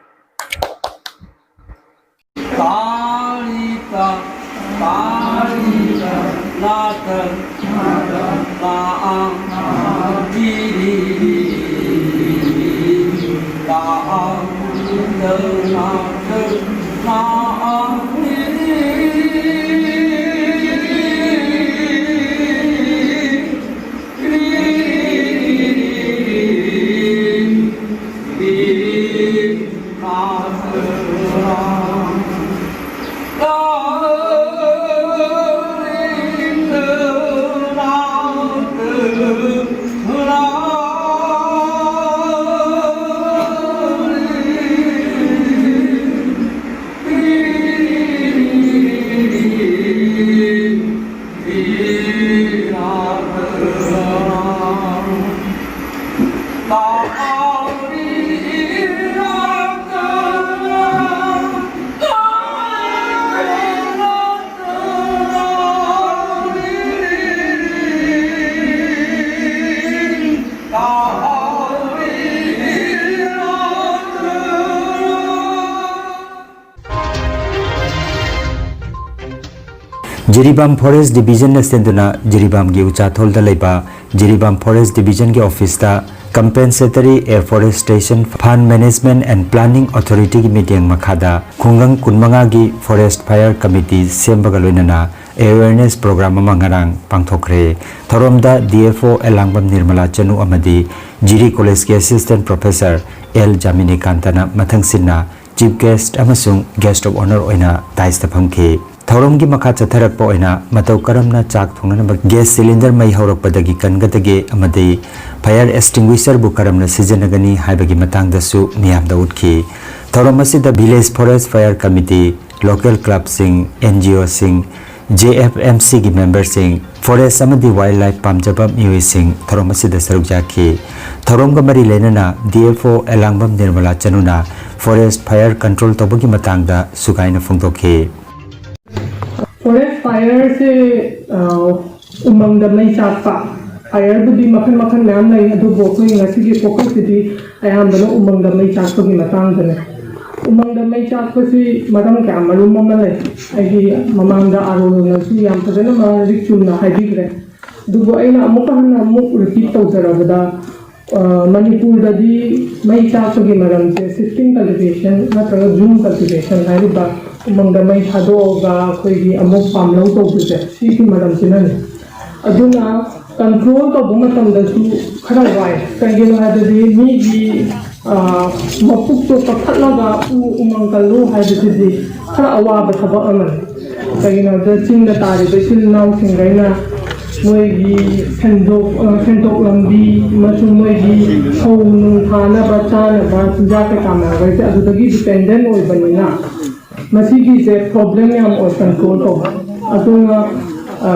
ꯖꯤꯔꯤꯕꯥꯝ ꯐꯣꯔꯦꯁ ꯗꯤꯕꯤꯖꯟꯅ ꯁꯤꯟꯗꯨꯅ ꯖꯤꯔꯤꯕꯥꯝꯒꯤ ꯎꯆꯥꯊꯣꯜꯗ ꯂꯩꯕ ꯖꯤꯔꯤꯕꯥꯝ ꯐꯣꯔꯦꯁ ꯗꯤꯕꯤꯖꯟꯒꯤ ꯑꯣꯐꯤꯁꯇ Compensatory Afforestation Fund Management and Planning Authorityꯒꯤ ꯃꯤꯠꯌꯦꯡ ꯃꯈꯥꯗ ꯈꯨꯡꯒꯪ ꯀꯨꯟꯃꯉꯥꯒꯤ Forest Fire Committee ꯁꯦꯝꯕꯒ ꯂꯣꯏꯅꯅ awareness program ꯑꯃ ꯉꯔꯥꯡ ꯄꯥꯡꯊꯣꯛꯈ꯭ꯔꯦ꯫ ꯊꯧꯔꯝꯗ ꯗꯤ ꯑꯦꯐ ꯑꯣ ꯑꯦꯂꯥꯡꯕꯝ ꯅꯤꯔꯃꯂꯥ ꯆꯅꯨ ꯑꯃꯗꯤ ꯖꯤꯔꯤ ꯀꯣꯂꯦꯖꯀꯤ Assistant Professor ꯑꯦꯜ ꯖꯥꯃꯤꯅꯤꯀꯥꯟꯇꯅ ꯃꯊꯪꯁꯤꯠꯅ Chief Guest ꯑꯃꯁꯨꯡ Guest of Honour ꯑꯣꯏꯅ ꯗꯥꯏꯁꯇ ꯐꯝꯈꯤ꯫ ꯊꯧꯔꯝꯒꯤ ꯃꯈꯥ ꯆꯠꯊꯔꯛꯄ ꯑꯣꯏꯅ ꯃꯇꯧ ꯀꯔꯝꯅ ꯆꯥꯛ ꯊꯣꯡꯅꯅꯕ gas cylinder ꯃꯩ ꯍꯧꯔꯛꯄꯗꯒꯤ ꯀꯟꯒꯗꯒꯦ ꯑꯃꯗꯤ fire extinguisherꯕꯨ ꯀꯔꯝꯅ ꯁꯤꯖꯤꯟꯅꯒꯅꯤ ꯍꯥꯏꯕꯒꯤ ꯃꯇꯥꯡꯗꯁꯨ ꯃꯤꯌꯥꯝꯗ ꯎꯠꯈꯤ꯫ ꯊꯧꯔꯝ ꯑꯁꯤꯗ Village Forest Fire Committee, local clubꯁꯤꯡ, ꯑꯦꯟ ꯖꯤ ꯑꯣꯁꯤꯡ, ꯖꯦ ꯑꯦꯐ ꯑꯦꯝ ꯁꯤꯒꯤ memberꯁꯤꯡ, forest ꯑꯃꯗꯤ wildlife ꯄꯥꯝꯖꯕ ꯃꯤꯑꯣꯏꯁꯤꯡ ꯊꯧꯔꯝ ꯑꯁꯤꯗ ꯁꯔꯨꯛ ꯌꯥꯈꯤ꯫ ꯊꯧꯔꯝꯒ ꯃꯔꯤ ꯂꯩꯅꯅ ꯗꯤ ꯑꯦꯐ ꯑꯣ ꯑꯦꯂꯥꯡꯕꯝ ꯅꯤꯔꯃꯂꯥ ꯆꯅꯨꯅ forest fire control ꯇꯧꯕꯒꯤ ꯃꯇꯥꯡꯗ ꯁꯨꯒꯥꯏꯅ ꯐꯣꯡꯗꯣꯛꯈꯤ꯫ Forest fireꯁꯦ, ꯑ, ꯎꯃꯪꯗ ꯃꯩ ꯆꯥꯛꯄ꯫ Fireꯕꯨꯗꯤ ꯃꯈꯜ ꯃꯈꯜ ꯃꯌꯥꯝ ꯂꯩ, ꯑꯗꯨꯕꯨ ꯑꯩꯈꯣꯏ ꯉꯁꯤꯒꯤ focusꯁꯤꯗꯤ ꯑꯌꯥꯝꯕꯅ ꯎꯃꯪꯗ ꯃꯩ ꯆꯥꯛꯄꯒꯤ ꯃꯇꯥꯡꯗꯅꯦ꯫ ꯎꯃꯪꯗ ꯃꯩ ꯆꯥꯛꯄꯁꯤ ꯃꯔꯝ ꯀꯌꯥ ꯃꯔꯨꯝ ꯑꯃ ꯂꯩ꯫ ꯑꯩꯒꯤ ꯃꯃꯥꯡꯗ ꯑꯥꯔꯣꯅꯁꯨ ꯌꯥꯝ ꯐꯖꯅ ꯃꯔꯤꯛ ꯆꯨꯝꯅ ꯍꯥꯏꯕꯤꯈ꯭ꯔꯦ꯫ ꯑꯗꯨꯕꯨ ꯑꯩꯅ ꯑꯃꯨꯛꯀ ꯍꯟꯅ ꯑꯃꯨꯛ repeat ꯇꯧꯖꯔꯕꯗ, ꯑ, ꯃꯅꯤꯄꯨꯔꯗꯗꯤ ꯃꯩ ꯆꯥꯛꯄꯒꯤ ꯃꯔꯝꯁꯦ shifting cultivation ꯅꯠꯇ꯭ꯔꯒ ꯖꯨꯝ cultivation ꯍꯥꯏꯔꯤꯕ ꯎꯃꯪꯗ ꯃꯩ ꯊꯥꯗꯣꯛꯑꯒ ꯑꯩꯈꯣꯏꯒꯤ ꯑꯃꯨꯛ ꯄꯥꯝꯂꯧ ꯇꯧꯕꯁꯦ, ꯁꯤꯒꯤ ꯃꯔꯝꯁꯤꯅꯅꯦ꯫ ꯑꯗꯨꯅ control ꯇꯧꯕ ꯃꯇꯝꯗꯁꯨ ꯈꯔ ꯋꯥꯏ꯫ ꯀꯩꯒꯤꯅꯣ ꯍꯥꯏꯕꯗꯤ ꯃꯤꯒꯤ, ꯑ, ꯃꯄꯨꯛꯇꯣ ꯀꯛꯊꯠꯂꯒ ꯎ ꯎꯃꯪ ꯀꯜꯂꯨ ꯍꯥꯏꯕꯁꯤꯗꯤ ꯈꯔ ꯑꯋꯥꯕ ꯊꯕꯛ ꯑꯃꯅꯤ꯫ ꯀꯩꯒꯤꯅꯣ ꯍꯥꯏꯕꯗ ꯆꯤꯡꯗ ꯇꯥꯔꯤꯕ ꯏꯆꯤꯜ ꯏꯅꯥꯎꯁꯤꯡꯈꯩꯅ ꯃꯣꯏꯒꯤ ꯁꯦꯟꯗꯣꯛ, ꯑ, ꯁꯦꯟꯊꯣꯛ ꯂꯝꯕꯤ ꯑꯃꯁꯨꯡ ꯃꯣꯏꯒꯤ ꯐꯧ ꯅꯨꯡ ꯊꯥꯅꯕ, ꯆꯥꯅꯕ ꯆꯤꯟꯖꯥꯛ ꯀꯩꯀꯥ ꯃꯌꯥꯝꯈꯩꯁꯦ ꯑꯗꯨꯗꯒꯤ dependent ꯑꯣꯏꯕꯅꯤꯅ ꯃꯁꯤꯒꯤꯁꯦ problem ꯌꯥꯝ ꯑꯣꯏ control ꯇꯧꯕ꯫ ꯑꯗꯨꯅ, ꯑ,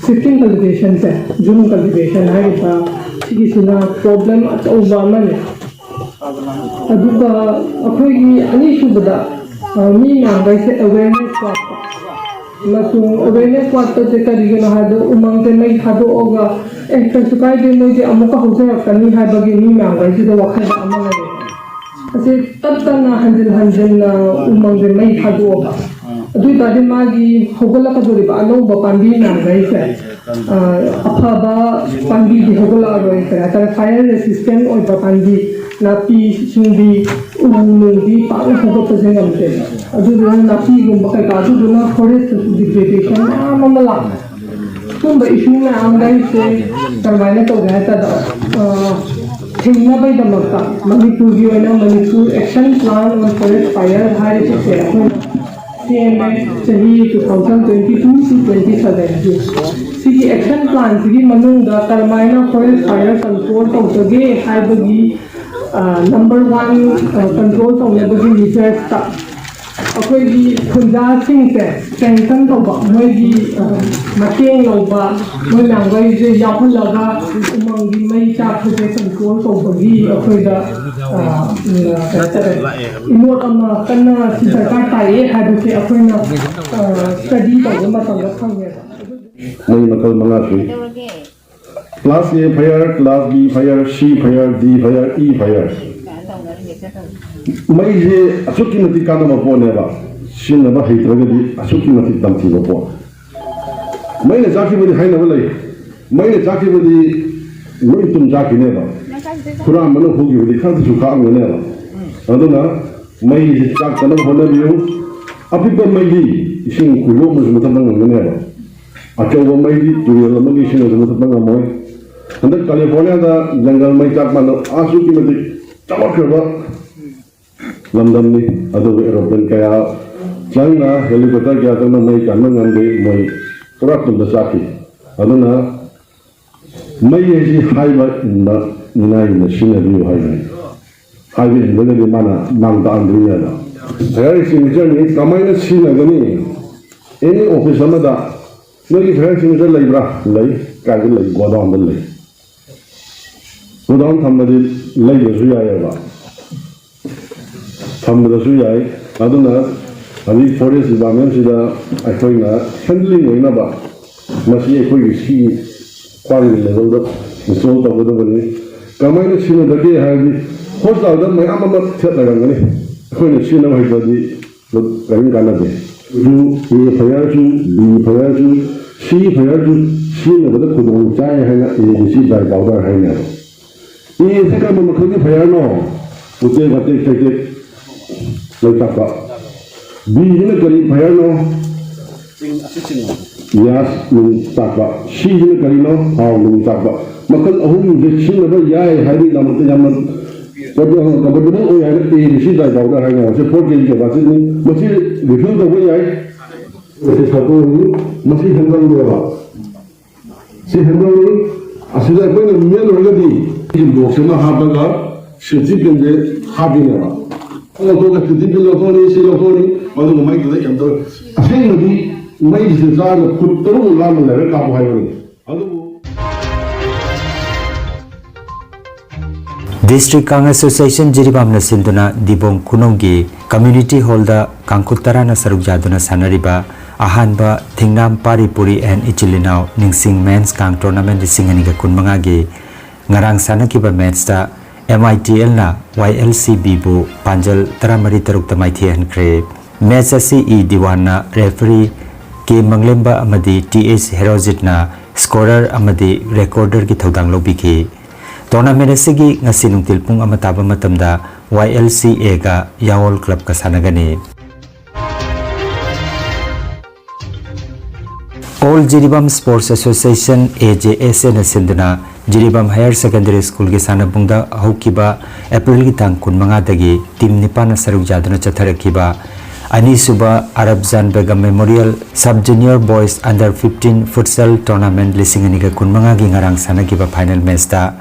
shifting cultivationꯁꯦ, ꯖꯨꯝ cultivation ꯍꯥꯏꯔꯤꯕ ꯁꯤꯒꯤꯁꯤꯅ problem ꯑꯆꯧꯕ ꯑꯃꯅꯤ꯫ ꯑꯗꯨꯒ ꯑꯩꯈꯣꯏꯒꯤ ꯑꯅꯤꯁꯨꯕꯗ, ꯑ, ꯃꯤ ꯃꯌꯥꯝꯈꯩꯁꯦ awareness ꯋꯥꯠꯄ꯫ ꯑꯃꯁꯨꯡ awareness ꯋꯥꯠꯄꯁꯦ ꯀꯔꯤꯒꯤꯅꯣ ꯍꯥꯏꯕꯗ ꯎꯃꯪꯁꯦ ꯃꯩ ꯊꯥꯗꯣꯛꯑꯒ, "ꯑꯦ, ꯀꯩꯁꯨ ꯀꯥꯏꯗꯦ, ꯃꯣꯏꯗꯤ ꯑꯃꯨꯛꯀ ꯍꯧꯖꯔꯛꯀꯅꯤ" ꯍꯥꯏꯕꯒꯤ ꯃꯤ ꯃꯌꯥꯝꯈꯩꯁꯤꯗ ꯋꯥꯈꯜꯗ ꯑꯃ ꯂꯩꯌꯦ꯫ ꯑꯁꯤ ꯇꯠꯇꯅ ꯍꯟꯖꯤꯟ ꯍꯟꯖꯤꯟꯅ ꯎꯃꯪꯁꯦ ꯃꯩ ꯊꯥꯗꯣꯛꯑꯒ, ꯑꯗꯨ ꯑꯣꯏꯇꯥꯔꯗꯤ ꯃꯥꯒꯤ ꯍꯧꯒꯠꯂꯛꯀꯗꯧꯔꯤꯕ ꯑꯅꯧꯕ ꯄꯥꯝꯕꯤ ꯃꯌꯥꯝꯈꯩꯁꯦ, ꯑ, ꯑꯐꯕ ꯄꯥꯝꯕꯤꯗꯤ ꯍꯧꯒꯠꯂꯛꯑꯔꯣꯏ꯫ ꯀꯩ ꯍꯥꯏꯇꯥꯔꯦ, fire resistant ꯑꯣꯏꯕ ꯄꯥꯝꯕꯤ, ꯅꯥꯄꯤ ꯁꯤꯡꯕꯤ, ꯎ ꯅꯨꯡꯗꯤ ꯄꯥꯛꯅ ꯍꯧꯒꯠꯄꯁꯦ ꯉꯝꯗꯦꯕ꯫ ꯑꯗꯨꯗꯨꯅ ꯅꯥꯄꯤꯒꯨꯝꯕ ꯀꯩꯀꯥ, ꯑꯗꯨꯗꯨꯅ forest degradation ꯃꯌꯥꯝ ꯑꯃ ꯂꯥꯛꯑꯦ꯫ ꯁꯨꯝꯕ issue ꯃꯌꯥꯝꯈꯩꯁꯦ ꯀꯔꯝꯍꯥꯏꯅ ꯇꯧꯒꯦ ꯍꯥꯏ ꯀꯥꯟꯗ, ꯑ, ꯊꯤꯡꯅꯕꯒꯤꯗꯃꯛꯇ ꯃꯅꯤꯄꯨꯔꯒꯤ ꯑꯣꯏꯅ Manipur Action Plan on Forest Fire ꯍꯥꯏꯔꯤꯕꯁꯦ ꯑꯩꯈꯣꯏꯅ ꯁꯦꯝꯃꯦ, ꯆꯍꯤ two thousand twenty two to twenty seven ꯒꯤ꯫ ꯁꯤꯒꯤ action plan ꯁꯤꯒꯤ ꯃꯅꯨꯡꯗ ꯀꯔꯝꯍꯥꯏꯅ forest fire control ꯇꯧꯖꯒꯦ ꯍꯥꯏꯕꯒꯤ, ꯑ, number one, ꯑ, control ꯇꯧꯅꯕꯒꯤ measures ꯇ ꯑꯩꯈꯣꯏꯒꯤ ꯈꯨꯟꯖꯥꯁꯤꯡꯁꯦ strengthen ꯇꯧꯕ, ꯃꯣꯏꯒꯤ, ꯑ, ꯃꯇꯦꯡ ꯂꯧꯕ, ꯃꯣꯏ ꯃꯌꯥꯝꯈꯩꯁꯦ ꯌꯥꯎꯍꯜꯂꯒ ꯎꯃꯪꯒꯤ ꯃꯩ ꯆꯥꯛꯄꯁꯦ control ꯇꯧꯕꯒꯤ ꯑꯩꯈꯣꯏꯗ, ꯑ, ꯎꯝ, ꯀꯩ ꯍꯥꯏꯇꯥꯔꯦ, ꯏꯃꯣꯠ ꯑꯃ ꯀꯟꯅ ꯁꯤ ꯗꯔꯀꯥꯔ ꯇꯥꯏꯌꯦ ꯍꯥꯏꯕꯁꯦ ꯑꯩꯈꯣꯏꯅ, ꯑ, study ꯇꯧꯕ ꯃꯇꯝꯗ ꯐꯪꯉꯦꯕ꯫ ꯃꯩ ꯃꯈꯜ ꯃꯉꯥ ꯁꯨꯏ꯫ Class A fire, Class B fire, C fire, D fire, E fire꯫ ꯃꯩꯁꯦ ꯑꯁꯨꯛꯀꯤ ꯃꯇꯤꯛ ꯀꯥꯟꯅꯕ ꯄꯣꯠꯅꯦꯕ, ꯁꯤꯖꯤꯟꯅꯕ ꯍꯩꯇ꯭ꯔꯒꯗꯤ ꯑꯁꯨꯛꯀꯤ ꯃꯇꯤꯛ ꯇꯝꯊꯤꯕ ꯄꯣꯠ꯫ ꯃꯩꯅ ꯆꯥꯛꯈꯤꯕꯗꯤ ꯍꯥꯏꯅꯕ ꯂꯩ, ꯃꯩꯅ ꯆꯥꯛꯈꯤꯕꯗꯤ ꯂꯣꯏ ꯇꯨꯝ ꯆꯥꯛꯈꯤꯅꯦꯕ, ꯍꯨꯔꯥꯟꯕꯅ ꯍꯨꯈꯤꯕꯗꯤ ꯈꯔꯗꯁꯨ ꯈꯥꯛꯑꯝꯒꯅꯦꯕ꯫ ꯑꯗꯨꯅ ꯃꯩꯁꯦ ꯆꯥꯛꯇꯅꯕ ꯍꯣꯠꯅꯕꯤꯌꯨ꯫ ꯑꯄꯤꯛꯄ ꯃꯩꯗꯤ ꯏꯁꯤꯡ ꯈꯣꯏꯗꯣꯛꯅꯁꯨ ꯃꯨꯊꯠꯄ ꯉꯝꯒꯅꯦꯕ, ꯑꯆꯧꯕ ꯃꯩꯗꯤ ꯇꯨꯔꯦꯜ ꯑꯃꯒꯤ ꯏꯁꯤꯡꯅꯁꯨ ꯃꯨꯊꯠꯄ ꯉꯝꯃꯣꯏ꯫ ꯍꯟꯗꯛ ꯀꯦꯂꯤꯐꯣꯔꯅꯤꯌꯥꯗ ꯖꯪꯒꯜ ꯃꯩ ꯆꯥꯛꯄꯗ ꯑꯁꯨꯛꯀꯤ ꯃꯇꯤꯛ ꯆꯥꯎꯈꯠꯈ꯭ꯔꯕ ꯂꯝꯗꯝꯅꯤ꯫ ꯑꯗꯨꯕꯨ aeroplane ꯀꯌꯥ ꯆꯪꯅ, helicopter ꯀꯌꯥ ꯆꯪꯅ ꯃꯩ ꯀꯟꯕ ꯉꯝꯗꯦ, ꯃꯣꯏ ꯄꯨꯔꯥ ꯇꯨꯝꯗ ꯆꯥꯛꯈꯤ꯫ ꯑꯗꯨꯅ ꯃꯩ ꯍꯥꯏꯁꯤ ꯍꯥꯏꯕ ꯏꯟꯕ ꯃꯤꯅꯥꯏꯒꯨꯝꯅ ꯁꯤꯖꯤꯟꯅꯕꯤꯌꯨ ꯍꯥꯏꯕꯅꯤ꯫ ꯍꯥꯏꯕ ꯏꯟꯗ꯭ꯔꯒꯗꯤ ꯃꯥꯅ ꯃꯥꯡ ꯇꯥꯛꯍꯟꯗꯣꯏꯅꯦꯕ꯫ Fire extinguisherꯅꯤ ꯀꯃꯥꯏꯅ ꯁꯤꯖꯤꯟꯅꯒꯅꯤ? Any office ꯑꯃꯗ ꯅꯣꯏꯒꯤ fire extinguisher ꯂꯩꯕ꯭ꯔꯥ? ꯂꯩ꯫ ꯀꯥꯏꯗ ꯂꯩ? Godownꯗ ꯂꯩ꯫ Godown ꯊꯝꯕꯗꯤ ꯂꯩꯗ꯭ꯔꯁꯨ ꯌꯥꯏꯑꯕ, ꯊꯝꯕꯗꯁꯨ ꯌꯥꯏ꯫ ꯑꯗꯨꯅ ꯍꯧꯖꯤꯛ forest departmentꯁꯤꯗ ꯑꯩꯈꯣꯏꯅ handling ꯑꯣꯏꯅꯕ ꯃꯁꯤ ꯑꯩꯈꯣꯏꯒꯤ ꯁꯤꯒꯤ ꯈ꯭ꯋꯥꯡꯒꯤ levelꯗ install ꯇꯧꯒꯗꯕꯅꯤ꯫ ꯀꯃꯥꯏꯅ ꯁꯤꯖꯤꯟꯅꯗꯒꯦ ꯍꯥꯏꯔꯗꯤ, hospitalꯗ ꯃꯌꯥꯝ ꯑꯃ ꯊꯦꯠ ꯂꯩꯔꯝꯒꯅꯤ, ꯑꯩꯈꯣꯏꯅ ꯁꯤꯖꯤꯟꯅꯕ ꯍꯩꯇ꯭ꯔꯗꯤ ꯀꯔꯤꯝ ꯀꯥꯟꯅꯗꯦ꯫ ꯁꯨ, A ꯐꯌꯥꯔꯁꯨ, B ꯐꯌꯥꯔꯁꯨ, C ꯐꯌꯥꯔꯁꯨ ꯁꯤꯖꯤꯟꯅꯕꯗ ꯈꯨꯗꯣꯡ ꯆꯥꯏ ꯍꯥꯏꯅ A D C dry powder ꯍꯥꯏꯅꯦꯕ꯫ A ꯁꯤ ꯀꯔꯝꯕ ꯃꯈꯜꯒꯤ ꯐꯌꯥꯔꯅꯣ? ꯎꯆꯦꯛ ꯋꯥꯇꯦꯛ ꯇꯦꯛꯇꯦꯛ ꯂꯩꯇꯥꯛꯄ꯫ B ꯁꯤꯅ ꯀꯔꯤ ꯐꯌꯥꯔꯅꯣ? ꯌꯥꯁ ꯅꯨꯡ ꯇꯥꯛꯄ꯫ C ꯁꯤꯅ ꯀꯔꯤꯅꯣ? ꯊꯥꯎ ꯅꯨꯡ ꯇꯥꯛꯄ꯫ ꯃꯈꯜ ꯑꯍꯨꯝꯁꯦ ꯁꯤꯖꯤꯟꯅꯕ ꯌꯥꯏ ꯍꯥꯏꯕꯒꯤꯗꯃꯛꯇ ꯌꯥꯝꯅ comfortable ꯑꯣꯏ ꯍꯥꯏꯅ A D C dry powder ꯍꯥꯏꯅ ꯃꯁꯤ four K G capacity ꯅꯤ꯫ ꯃꯁꯤ refill ꯇꯧꯕ ꯌꯥꯏ꯫ ꯃꯁꯤ ꯁꯠꯇꯣꯛꯑꯅꯤ꯫ ꯃꯁꯤ handle ꯅꯦꯕ꯫ ꯁꯤ handle ꯅꯤ꯫ ꯑꯁꯤꯗ ꯑꯩꯈꯣꯏꯅ ꯃꯦꯠꯂꯨꯔꯒꯗꯤ ꯁꯤꯒꯤ lock ꯁꯤꯃ ꯍꯥꯞꯄꯒ safety pin ꯁꯦ ꯍꯥꯞꯄꯤꯅꯦꯕ꯫ ꯂꯧꯊꯣꯛꯑꯒ safety pin ꯂꯧꯊꯣꯛꯑꯅꯤ, ꯁꯤ ꯂꯧꯊꯣꯛꯑꯅꯤ, ꯃꯗꯨꯒ ꯃꯩꯗꯨꯗ ꯌꯥꯟꯊꯣꯛꯑꯅꯤ꯫ ꯑꯁꯦꯡꯕꯗꯤ ꯃꯩꯁꯦ ꯆꯥꯔꯒ ꯐꯨꯠ ꯇꯔꯨꯛ ꯂꯥꯟꯕ ꯂꯩꯔꯒ ꯀꯥꯞꯄꯨ ꯍꯥꯏꯕꯅꯤ꯫ ꯑꯗꯨꯕꯨ District Kang Association ꯖꯤꯔꯤꯕꯥꯝꯅ ꯁꯤꯟꯗꯨꯅ ꯗꯤꯕꯣꯡ ꯈꯨꯅꯧꯒꯤ community hall ꯗ ꯀꯥꯡꯈꯨꯠ ꯇꯔꯥꯅ ꯁꯔꯨꯛ ꯌꯥꯗꯨꯅ ꯁꯥꯟꯅꯔꯤꯕ ꯑꯍꯥꯟꯕ ꯊꯤꯡꯅꯥꯝ ꯄꯥꯔꯤ ꯄꯨꯔꯤ ꯑꯦꯟ ꯏꯆꯤꯜ ꯏꯅꯥꯎ ꯅꯤꯡꯁꯤꯡ men's ꯀꯥꯡ tournament ꯂꯤꯁꯤꯡ ꯑꯅꯤꯒ ꯀꯨꯟꯃꯉꯥꯒꯤ ꯉꯔꯥꯡ ꯁꯥꯟꯅꯈꯤꯕ match ꯇ M I T L ꯅ Y L C B ꯕꯨ ꯄꯥꯟꯖꯜ ꯇꯔꯥꯃꯔꯤ ꯇꯔꯨꯛꯇ ꯃꯥꯏꯊꯤꯍꯟꯈ꯭ꯔꯦ꯫ Match ꯑꯁꯤ ꯏ ꯗꯤꯋꯥꯟꯅ referee, ꯀꯦ ꯃꯪꯂꯦꯝꯕ ꯑꯃꯗꯤ ꯇꯤ ꯑꯦꯁ ꯍꯦꯔꯣꯖꯤꯠꯅ scorer ꯑꯃꯗꯤ recorder ꯒꯤ ꯊꯧꯗꯥꯡ ꯂꯧꯕꯤꯈꯤ꯫ Tournament ꯑꯁꯤꯒꯤ ꯉꯁꯤ ꯅꯨꯡꯊꯤꯜ ꯄꯨꯡ ꯑꯃ ꯇꯥꯕ ꯃꯇꯝꯗ Y L C A ꯒ ꯌꯥꯋꯣꯜ club ꯀ ꯁꯥꯟꯅꯒꯅꯤ꯫ All Jiribam Sports Association, A J S A ꯅ ꯁꯤꯟꯗꯨꯅ ꯖꯤꯔꯤꯕꯥꯝ Higher Secondary School ꯒꯤ ꯁꯥꯟꯅꯕꯨꯡꯗ ꯍꯧꯈꯤꯕ April ꯒꯤ ꯇꯥꯡ ꯀꯨꯟꯃꯉꯥꯗꯒꯤ team ꯅꯤꯄꯥꯟꯅ ꯁꯔꯨꯛ ꯌꯥꯗꯨꯅ ꯆꯠꯊꯔꯛꯈꯤꯕ ꯑꯅꯤꯁꯨꯕ ꯑꯔꯕꯖꯥꯟ Begum Memorial Sub Junior Boys Under fifteen Futsal Tournament ꯂꯤꯁꯤꯡ ꯑꯅꯤꯒ ꯀꯨꯟꯃꯉꯥꯒꯤ ꯉꯔꯥꯡ ꯁꯥꯟꯅꯈꯤꯕ final match ꯇ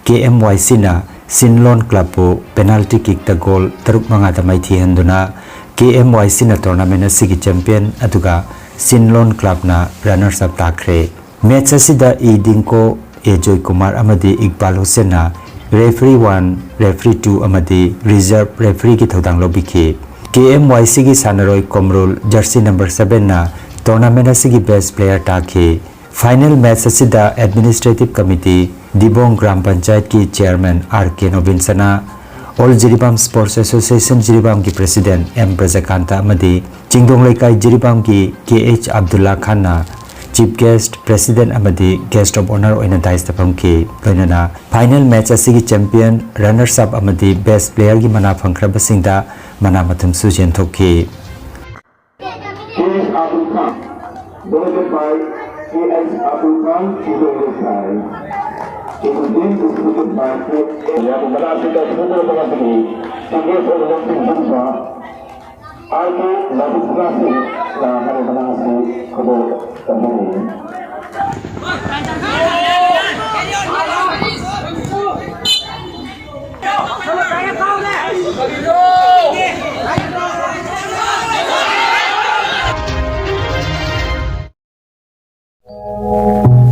K M Y C ꯅ ꯁꯤꯟꯂꯣꯟ club ꯄꯨ penalty kick ꯇ goal ꯇꯔꯨꯛ ꯃꯉꯥꯗ ꯃꯥꯏꯊꯤꯍꯟꯗꯨꯅ K M Y C ꯅ tournament ꯑꯁꯤꯒꯤ champion ꯑꯗꯨꯒ ꯁꯤꯟꯂꯣꯟ club ꯅ runners up ꯇꯥꯈ꯭ꯔꯦ꯫ Match ꯑꯁꯤꯗ ꯏ ꯗꯤꯡꯀꯣ, ꯑꯦ ꯖꯣꯏꯀꯨꯃꯥꯔ ꯑꯃꯗꯤ Iqbal ꯍꯨꯁꯦꯟꯅ referee one, referee two ꯑꯃꯗꯤ reserve referee ꯒꯤ ꯊꯧꯗꯥꯡ ꯂꯧꯕꯤꯈꯤ꯫ K M Y C ꯒꯤ ꯁꯥꯟꯅꯔꯣꯏ ꯀꯣꯃꯔꯨꯜ, jersey number seven ꯅ tournament ꯑꯁꯤꯒꯤ best player ꯇꯥꯈꯤ꯫ Final match ꯑꯁꯤꯗ Administrative Committee, ꯗꯤꯕꯣꯡ ꯒ꯭ꯔꯥꯝ ꯄꯟꯆꯥꯌꯠꯀꯤ Chairman R K ꯅꯣꯕꯤꯟꯁꯅꯥ, All Jiribam Sports Association Jiribamꯒꯤ President M ꯕ꯭ꯔꯖꯀꯥꯟꯇ ꯑꯃꯗꯤ ꯆꯤꯡꯗꯣꯡ ꯂꯩꯀꯥꯏ ꯖꯤꯔꯤꯕꯥꯝꯒꯤ ꯀꯦ ꯑꯩꯆ ꯑꯕꯗꯨꯜꯂꯥ ꯈꯥꯟꯅ Chief Guest, President ꯑꯃꯗꯤ Guest of Honour ꯑꯣꯏꯅ dais ꯇ ꯐꯝꯈꯤ꯫ ꯂꯣꯏꯅꯅ final match ꯑꯁꯤꯒꯤ champion, runners up ꯑꯃꯗꯤ best player ꯒꯤ ꯃꯅꯥ ꯐꯪꯈ꯭ꯔꯕꯁꯤꯡꯗ ꯃꯅꯥ ꯃꯊꯨꯝꯁꯨ ꯌꯦꯟꯊꯣꯛꯈꯤ꯫ K S Abdul Khan, donated by K S Abdul Khan, Chitolesai. It is being distributed by K S. R K Labusna Singh na hare manasi kodo tabuni.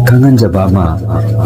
ꯈꯪꯍꯟꯖꯕ ꯑꯃ,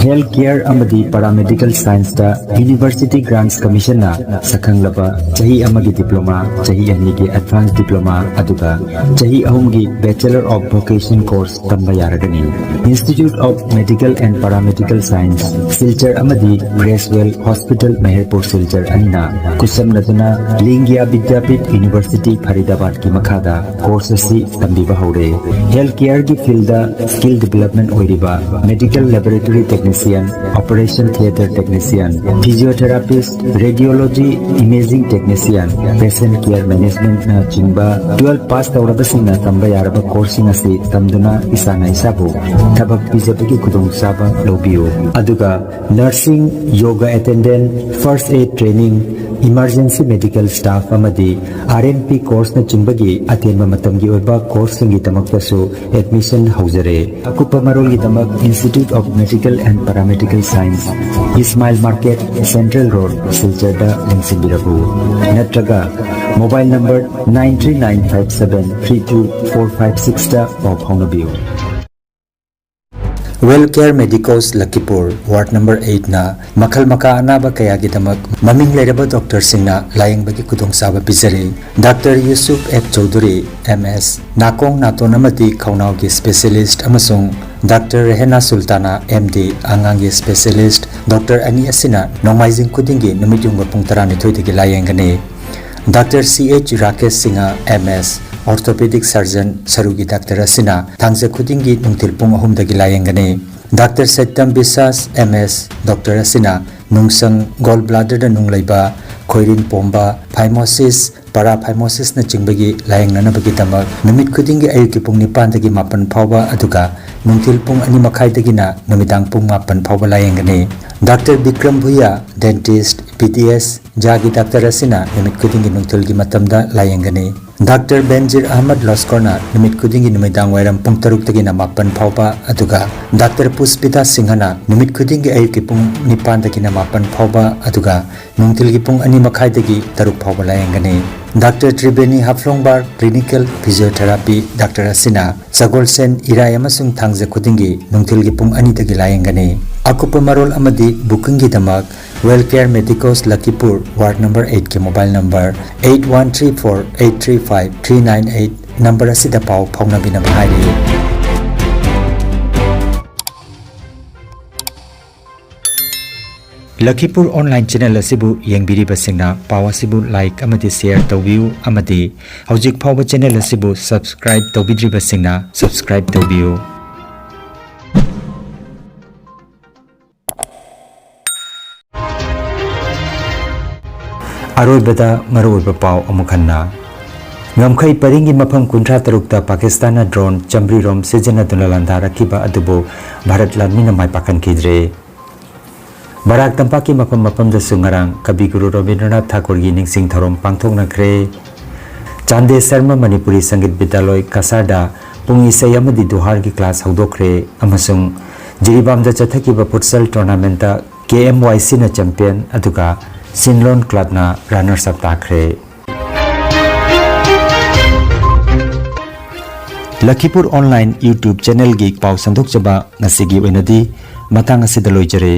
health care ꯑꯃꯗꯤ paramedical science ꯇ University Grants Commission ꯅ ꯁꯛꯈꯪꯂꯕ ꯆꯍꯤ ꯑꯃꯒꯤ diploma, ꯆꯍꯤ ꯑꯅꯤꯒꯤ advanced diploma, ꯑꯗꯨꯒ ꯆꯍꯤ ꯑꯍꯨꯝꯒꯤ Bachelor of Vocation course ꯇꯝꯕ ꯌꯥꯔꯒꯅꯤ꯫ Institute of Medical and Paramedical Science, Silchar ꯑꯃꯗꯤ Creswell Hospital, ꯃꯍꯦꯔꯄꯨꯔ ꯁꯤꯜꯆꯔ ꯑꯅꯤꯅ ꯈꯨꯠꯁꯝꯅꯗꯨꯅ ꯂꯤꯡꯒꯤꯌꯥ ꯕꯤꯗ꯭ꯌꯥꯄꯤꯊ University, ꯐꯔꯤꯗꯥꯕꯥꯗꯀꯤ ꯃꯈꯥꯗ course ꯑꯁꯤ ꯇꯝꯕꯤꯕ ꯍꯧꯔꯦ꯫ Health care ꯒꯤ field ꯗ skill development ꯑꯣꯏꯔꯤꯕ medical laboratory technician, operation theatre technician, physiotherapist, radiology, imaging technician, patient care management ꯅ ꯆꯤꯡꯕ twelve pass ꯇꯧꯔꯕꯁꯤꯡꯅ ꯇꯝꯕ ꯌꯥꯔꯕ course ꯁꯤꯡ ꯑꯁꯤ ꯇꯝꯗꯨꯅ ꯏꯁꯥꯅ ꯏꯁꯥꯕꯨ ꯊꯕꯛ ꯄꯤꯖꯕꯒꯤ ꯈꯨꯗꯣꯡꯆꯥꯕ ꯂꯧꯕꯤꯌꯨ꯫ ꯑꯗꯨꯒ nursing, yoga attendant, first aid training, emergency medical staff ꯑꯃꯗꯤ R M P course ꯅꯆꯤꯡꯕꯒꯤ ꯑꯇꯦꯟꯕ ꯃꯇꯝꯒꯤ ꯑꯣꯏꯕ course ꯁꯤꯡꯒꯤꯗꯃꯛꯇꯁꯨ admission ꯍꯧꯖꯔꯦ꯫ ꯑꯀꯨꯞꯄ ꯃꯔꯣꯜꯒꯤꯗꯃꯛ Institute of Medical and Paramedical Science, Ismail Market, Central Road, ꯁꯤꯜꯆꯔꯗ ꯂꯦꯡꯁꯤꯟꯕꯤꯔꯛꯎ꯫ ꯅꯠꯇ꯭ꯔꯒ mobile number nine three nine five seven three two four five six ꯇ ꯄꯥꯎ ꯐꯥꯎꯅꯕꯤꯌꯨ꯫ Well Care Medicos Lakhipur, Ward number eight ꯅ ꯃꯈꯜ ꯃꯈꯥ ꯑꯅꯥꯕ ꯀꯌꯥꯒꯤꯗꯃꯛ ꯃꯃꯤꯡ ꯂꯩꯔꯕ doctor ꯁꯤꯡꯅ ꯂꯥꯌꯦꯡꯕꯒꯤ ꯈꯨꯗꯣꯡꯆꯥꯕ ꯄꯤꯖꯔꯤ꯫ Doctor Yusuf F Chaudhary, M S, ꯅꯥꯀꯣꯡ, ꯅꯥꯇꯣꯟ ꯑꯃꯗꯤ ꯈꯧꯅꯥꯎꯒꯤ specialist ꯑꯃꯁꯨꯡ ꯗꯥꯛꯇꯔ ꯔꯦꯍꯦꯅꯥ ꯁꯨꯜꯇꯥꯅꯥ, ꯑꯦꯝ ꯗꯤ, ꯑꯉꯥꯡꯒꯤ specialist, ꯗꯣꯛꯇꯔ ꯑꯅꯤ ꯑꯁꯤꯅ ꯅꯣꯡꯃꯥꯏꯖꯤꯡ ꯈꯨꯗꯤꯡꯒꯤ ꯅꯨꯃꯤꯠ ꯌꯨꯡꯕ ꯄꯨꯡ ꯇꯔꯥꯅꯤꯊꯣꯏꯗꯒꯤ ꯂꯥꯌꯦꯡꯒꯅꯤ꯫ ꯗꯥꯛꯇꯔ ꯁꯤ ꯑꯩꯆ ꯔꯥꯀꯦꯁ ꯁꯤꯡꯍ, ꯑꯦꯝ ꯑꯦꯁ, orthopedic surgeon, ꯁꯔꯨꯒꯤ ꯗꯥꯛꯇꯔ ꯑꯁꯤꯅ ꯊꯥꯡꯖ ꯈꯨꯗꯤꯡꯒꯤ ꯅꯨꯡꯊꯤꯜ ꯄꯨꯡ ꯑꯍꯨꯝꯗꯒꯤ ꯂꯥꯌꯦꯡꯒꯅꯤ꯫ ꯗꯥꯛꯇꯔ ꯁꯠꯌꯝ ꯕꯤꯁꯥꯁ, ꯑꯦꯝ ꯑꯦꯁ, ꯗꯣꯛꯇꯔ ꯑꯁꯤꯅ ꯅꯨꯡꯁꯪ, gall bladderꯗ ꯅꯨꯡ ꯂꯩꯕ, ꯈꯣꯏꯔꯤꯟ ꯄꯣꯝꯕ, phimosis, paraphimosisꯅꯆꯤꯡꯕꯒꯤ ꯂꯥꯌꯦꯡꯅꯅꯕꯒꯤꯗꯃꯛ ꯅꯨꯃꯤꯠ ꯈꯨꯗꯤꯡꯒꯤ ꯑꯌꯨꯛꯀꯤ ꯄꯨꯡ ꯅꯤꯄꯥꯟꯗꯒꯤ ꯃꯥꯄꯟ ꯐꯥꯎꯕ, ꯑꯗꯨꯒ ꯅꯨꯡꯊꯤꯜ ꯄꯨꯡ ꯑꯅꯤ ꯃꯈꯥꯏꯗꯒꯤꯅ ꯅꯨꯃꯤꯗꯥꯡ ꯄꯨꯡ ꯃꯥꯄꯟ ꯐꯥꯎꯕ ꯂꯥꯌꯦꯡꯒꯅꯤ꯫ Doctor Vikram Bhuyan, dentist, B D S, ꯖꯥꯒꯤ ꯗꯥꯛꯇꯔ ꯑꯁꯤꯅ ꯅꯨꯃꯤꯠ ꯈꯨꯗꯤꯡꯒꯤ ꯅꯨꯡꯊꯤꯜꯒꯤ ꯃꯇꯝꯗ ꯂꯥꯌꯦꯡꯒꯅꯤ꯫ ꯗꯥꯛꯇꯔ ꯕꯦꯟꯖꯤꯔ ꯑꯍꯃꯗ ꯂꯣꯁꯀꯣꯔꯅ ꯅꯨꯃꯤꯠ ꯈꯨꯗꯤꯡꯒꯤ ꯅꯨꯃꯤꯗꯥꯡ ꯋꯥꯏꯔꯝ ꯄꯨꯡ ꯇꯔꯨꯛꯇꯒꯤꯅ ꯃꯥꯄꯟ ꯐꯥꯎꯕ, ꯑꯗꯨꯒ ꯗꯥꯛꯇꯔ ꯄꯨꯁꯄꯤꯇꯥ ꯁꯤꯡꯍꯅ ꯅꯨꯃꯤꯠ ꯈꯨꯗꯤꯡꯒꯤ ꯑꯌꯨꯛꯀꯤ ꯄꯨꯡ ꯅꯤꯄꯥꯟꯗꯒꯤꯅ ꯃꯥꯄꯟ ꯐꯥꯎꯕ, ꯑꯗꯨꯒ ꯅꯨꯡꯊꯤꯜꯒꯤ ꯄꯨꯡ ꯑꯅꯤ ꯃꯈꯥꯏꯗꯒꯤ ꯇꯔꯨꯛ ꯐꯥꯎꯕ ꯂꯥꯌꯦꯡꯒꯅꯤ꯫ Doctor Triveni ꯍꯥꯐ꯭ꯂꯣꯡꯕꯥꯔ, clinical physiotherapy doctor ꯑꯁꯤꯅ ꯁꯒꯣꯜꯁꯦꯟ, ꯏꯔꯥꯏ ꯑꯃꯁꯨꯡ ꯊꯥꯡꯖ ꯈꯨꯗꯤꯡꯒꯤ ꯅꯨꯡꯊꯤꯜꯒꯤ ꯄꯨꯡ ꯑꯅꯤꯗꯒꯤ ꯂꯥꯌꯦꯡꯒꯅꯤ꯫ ꯑꯀꯨꯞꯄ ꯃꯔꯣꯜ ꯑꯃꯗꯤ bookingꯒꯤꯗꯃꯛ Well Care Medicos ꯂꯈꯤꯄꯨꯔ, ward number eightꯀꯤ mobile number eight one three four eight three five three nine eight number ꯑꯁꯤꯗ ꯄꯥꯎ ꯐꯥꯎꯅꯕꯤꯅꯕ ꯍꯥꯏꯔꯤ꯫ ꯂꯈꯤꯄꯨꯔ online channel ꯑꯁꯤꯕꯨ ꯌꯦꯡꯕꯤꯔꯤꯕꯁꯤꯡꯅ ꯄꯥꯎ ꯑꯁꯤꯕꯨ like ꯑꯃꯗꯤ share ꯇꯧꯕꯤꯌꯨ, ꯑꯃꯗꯤ ꯍꯧꯖꯤꯛ ꯐꯥꯎꯕ channel ꯑꯁꯤꯕꯨ subscribe ꯇꯧꯕꯤꯗ꯭ꯔꯤꯕꯁꯤꯡꯅ subscribe ꯇꯧꯕꯤꯌꯨ꯫ ꯑꯔꯣꯏꯕꯗ ꯃꯔꯨꯑꯣꯏꯕ ꯄꯥꯎ ꯑꯃꯨꯛ ꯍꯟꯅ꯫ ꯉꯝꯈꯩ ꯄꯔꯤꯡꯒꯤ ꯃꯐꯝ ꯀꯨꯟꯊ꯭ꯔꯥ ꯇꯔꯨꯛꯇ ꯄꯥꯀꯤꯁꯇꯥꯟꯅ drone ꯆꯥꯃꯔꯤꯔꯣꯝ ꯁꯤꯖꯤꯟꯅꯗꯨꯅ ꯂꯥꯟꯗꯥꯔꯛꯈꯤꯕ ꯑꯗꯨꯕꯨ ꯚꯥꯔꯠ ꯂꯥꯟꯃꯤꯅ ꯃꯥꯏ ꯄꯥꯛꯍꯟꯈꯤꯗ꯭ꯔꯦ꯫ ꯕꯔꯥꯛ ꯇꯝꯄꯥꯛꯀꯤ ꯃꯐꯝ ꯃꯐꯝꯗꯁꯨ ꯉꯔꯥꯡ ꯀꯕꯤ ꯒꯨꯔꯨ ꯔꯕꯤꯟꯗ꯭ꯔꯅꯥꯊ ꯊꯥꯀꯨꯔꯒꯤ ꯅꯤꯡꯁꯤꯡ ꯊꯧꯔꯝ ꯄꯥꯡꯊꯣꯛꯅꯈ꯭ꯔꯦ꯫ ꯆꯥꯟꯗꯦ ꯁꯔꯃ ꯃꯅꯤꯄꯨꯔꯤ ꯁꯪꯒꯤꯠ ꯕꯤꯗ꯭ꯌꯥꯂꯣꯏ ꯀꯁꯥꯔꯗ ꯄꯨꯡ ꯏꯁꯩ ꯑꯃꯗꯤ ꯗꯨꯍꯥꯔꯒꯤ class ꯍꯧꯗꯣꯛꯈ꯭ꯔꯦ ꯑꯃꯁꯨꯡ ꯖꯤꯔꯤꯕꯥꯝꯗ ꯆꯠꯊꯈꯤꯕ futsal tournamentꯇ ꯀꯦ ꯑꯦꯝ ꯋꯥꯏ ꯁꯤꯅ champion ꯑꯗꯨꯒ ꯁꯤꯟꯂꯣꯟ clubꯅ runners up ꯇꯥꯈ꯭ꯔꯦ꯫ ꯂꯈꯤꯄꯨꯔ online YouTube channelꯒꯤ ꯄꯥꯎ ꯁꯟꯗꯣꯛꯆꯕ ꯉꯁꯤꯒꯤ ꯑꯣꯏꯅꯗꯤ ꯃꯇꯥꯡ ꯑꯁꯤꯗ ꯂꯣꯏꯖꯔꯦ꯫